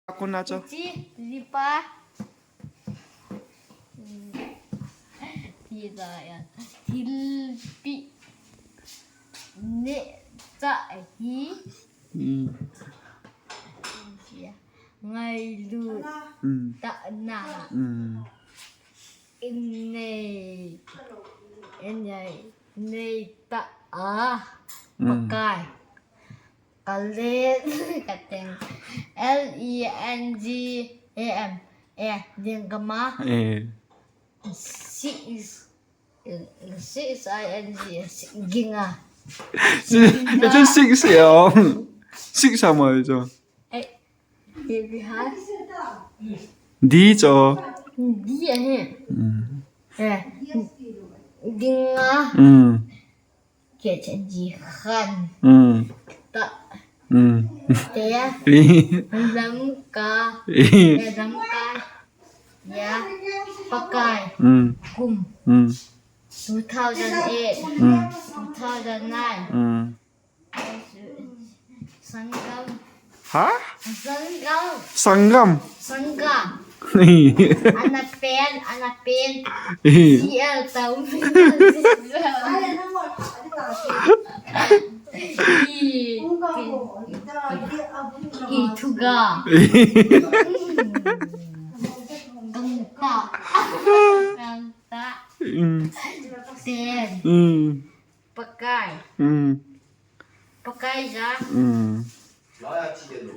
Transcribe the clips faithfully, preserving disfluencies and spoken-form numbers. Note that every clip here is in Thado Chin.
Kona cho. Chi, lipa. Ti da ya. Thilpi. Ne cha hi. Hmm. Ngailut. Hmm. Tana. Hmm. Innei. Innei. Nei ta a. Hmm. Pakai. Kalen, kateng. L E N G A M. Eh, lenggam a. Eh. Six, six I N G, six, ginga. Si, itu six ya. Six sama itu. Eh, baby ha. D cho. D ahi. Hmm. Eh, ginga. Hmm. Kechenji khan. Hmm. Ta. Hmm. Te. Lamka. Te lamka. Ya. Pakai. Hmm. Kum. Hmm. Two thousand eight. Hmm. Two thousand nine. Hmm. Sangam. Ha? Sangam. Sangam. Sangam. Ana pen, ana pen. G L tau. I, i, i thuga. Kangta. Kangta. Mm. Ten. Mm. Pakai. Mm. Pakai ja. Mm.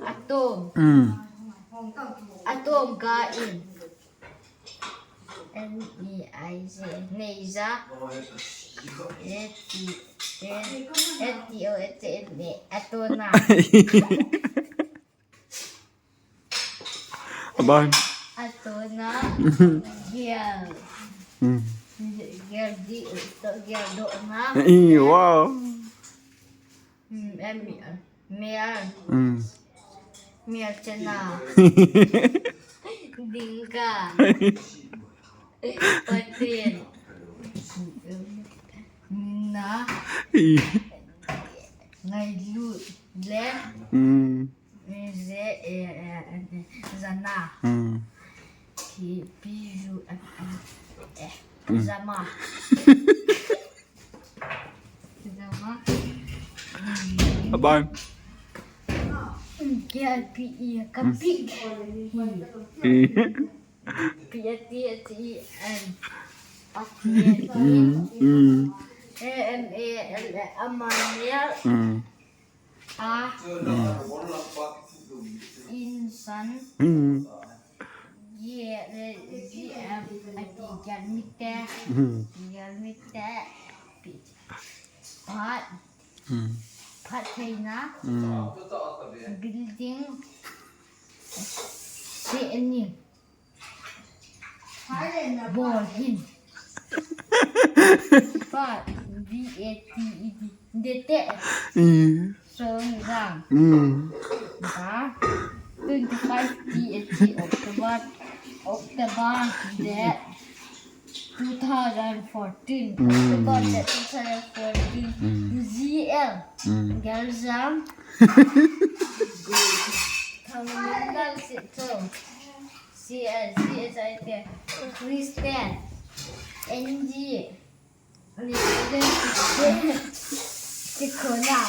Atom. Mm. Atom ga in. N E I Z. Nei ja. A T, A T O, A T O, N A. Atona. Aban. Atona. Gel. Hmm. Gel di, to gel do na. Eh, wow. Hmm, em, mial. Hmm. Mial chana. Dingka. Patin. Na. Eh. Ngailut. Le. Hmm. Ze, e, e, e, e, zana. Hmm. Ki, pi, zu, e, e, e. Hmm. Zama. Zama. Aban. Ki, a, pi, i, ka, pi. Hmm. Pi. P, a, T, H, E, N. Patien. Hmm. Hmm. A, M, A, L, A, amanial. Hmm. A. Mm. Insan. Mm. Ye, ye, ye, em, ati, gelmite. Mm. Gelmite. Phat. Mm. Phat theina. Mm. Building. Seini. Ball hin. Bat, B A T E D. Dete. Mm. Song Rang. Mm. Ba. Twenty-five T H T October. October. De. Two thousand fourteen. Mm. October de two thousand fourteen. Mm. Z L. Mm. Galjam. Thamlindal Sitso. C H, C H I T, Christian, N G, Christian, Christian, Christian.